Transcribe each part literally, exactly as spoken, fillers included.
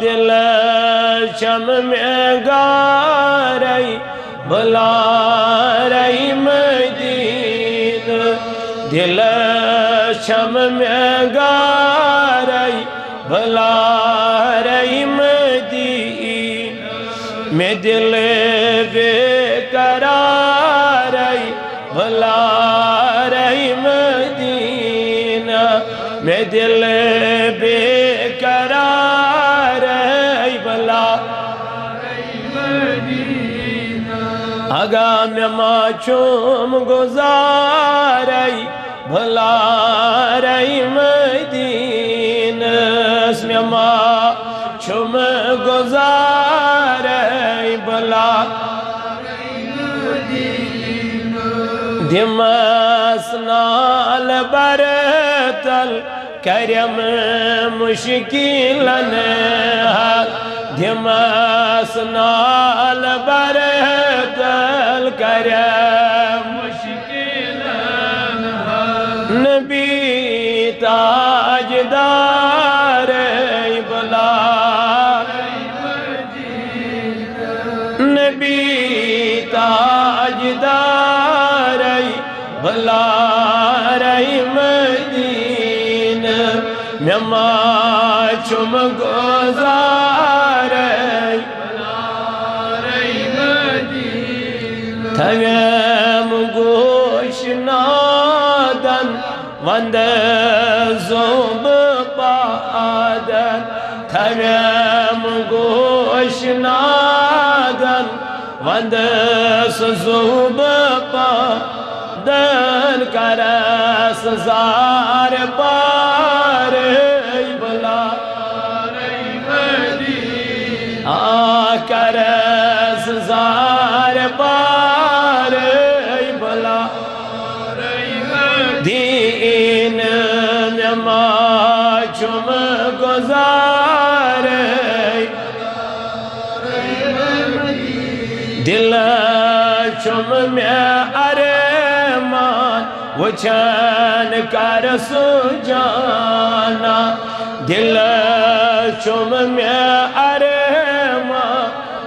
دِلس چھم مےٚ گارے، بہٕ لارے مدینہٕ۔ دِلس چھم مےٚ گارے، بہٕ لارے مدینہٕ۔ مےٚ دِل بے قرارے، بہٕ لارے مدینہٕ۔ مےٚ دِل بے قرارے، بہٕ لارے مدینہٕ۔ اگاں مےٚ ما چھُم گُزارے، بہٕ لارے مدینس۔ مےٚ ما چھُم گُزارے، بہٕ لارے مدینس۔ دِمس نال بر تل، کرم مشکلن حل۔ دِمس نال بر تل، کرم مشکلن حل۔ نبی تاجدار بلا، نبی تاجدار بلا رے مدینہ۔ مےٚ ما چھُم گُزارے، تھویم گوش نادن وندٕ زوٗ بہٕ پادن۔ تھویم گوش نادن وندٕ سُہ زوٗ بہٕ پادن۔ کرس زار پار بلا، آ کرس زار پار بلا۔ دین مےٚ ما چھُم گُزارے، دِل چھُم مےٚ ارمان وٕچھن کر سُہ جانا۔ دِل چھُم مےٚ ارمان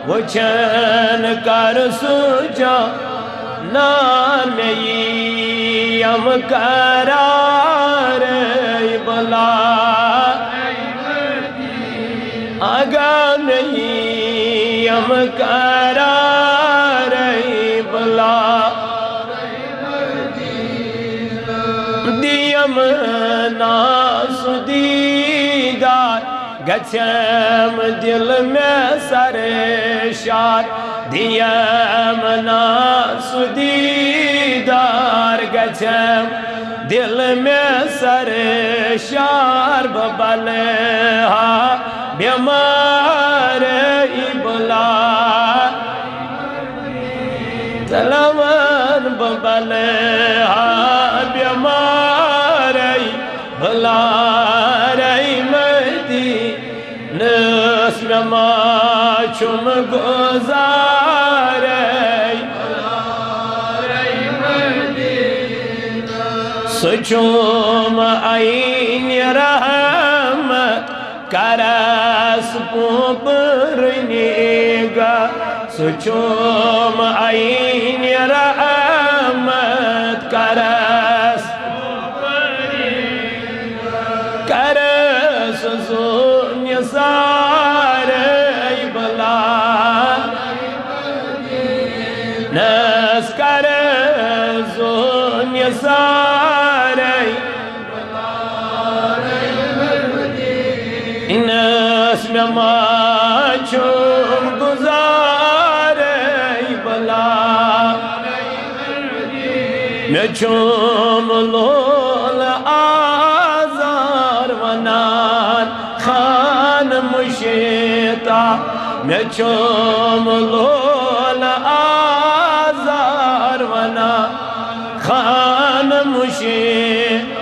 وٕچھن کر سُہ جانا۔ مےٚ یِیَم قرار بلا، اگاں مےٚ یِیَم قرار بلا۔ دِیَم نا سُہ دیٖدار، گژھٮ۪م دِل مےٚ سرشار۔ دِیَم نا سُہ دیٖدار، گژھٮ۪م دِل مےٚ سرشار۔ بہٕ بلہٕ ہا بٮ۪مار بلا، تلوان بہٕ بلہٕ ہا بٮ۪مارے، بہٕ لارے مدینس۔ مےٚ ما چھُم گُزارے، سُہ چھُم عین رحمت کرس پوپرنی گا۔ سُہ چھُم عین رحمت کرس، کرس زوٗ نثارے بلا۔ نس کرس زوٗ نثارے انس۔ مےٚ ما چھُم گُزارے بلا، مےٚ چھُم لول آزار ونان خان مُشتاق۔ مےٚ چھُم لول آزار ونان خان مُشتاق۔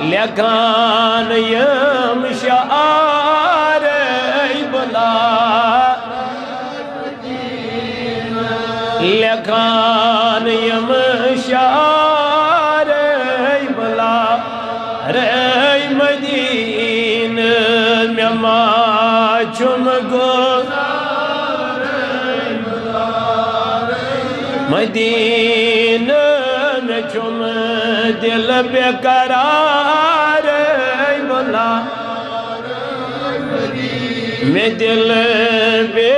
لیکھان یِم شعارے بلا، لیکھان یِم شعارے بلا، رے مدینہ۔ مےٚ ما چھُم مدینہ، مےٚ چھُم دِل بے قرار، اے مولا۔ مےٚ دِل بے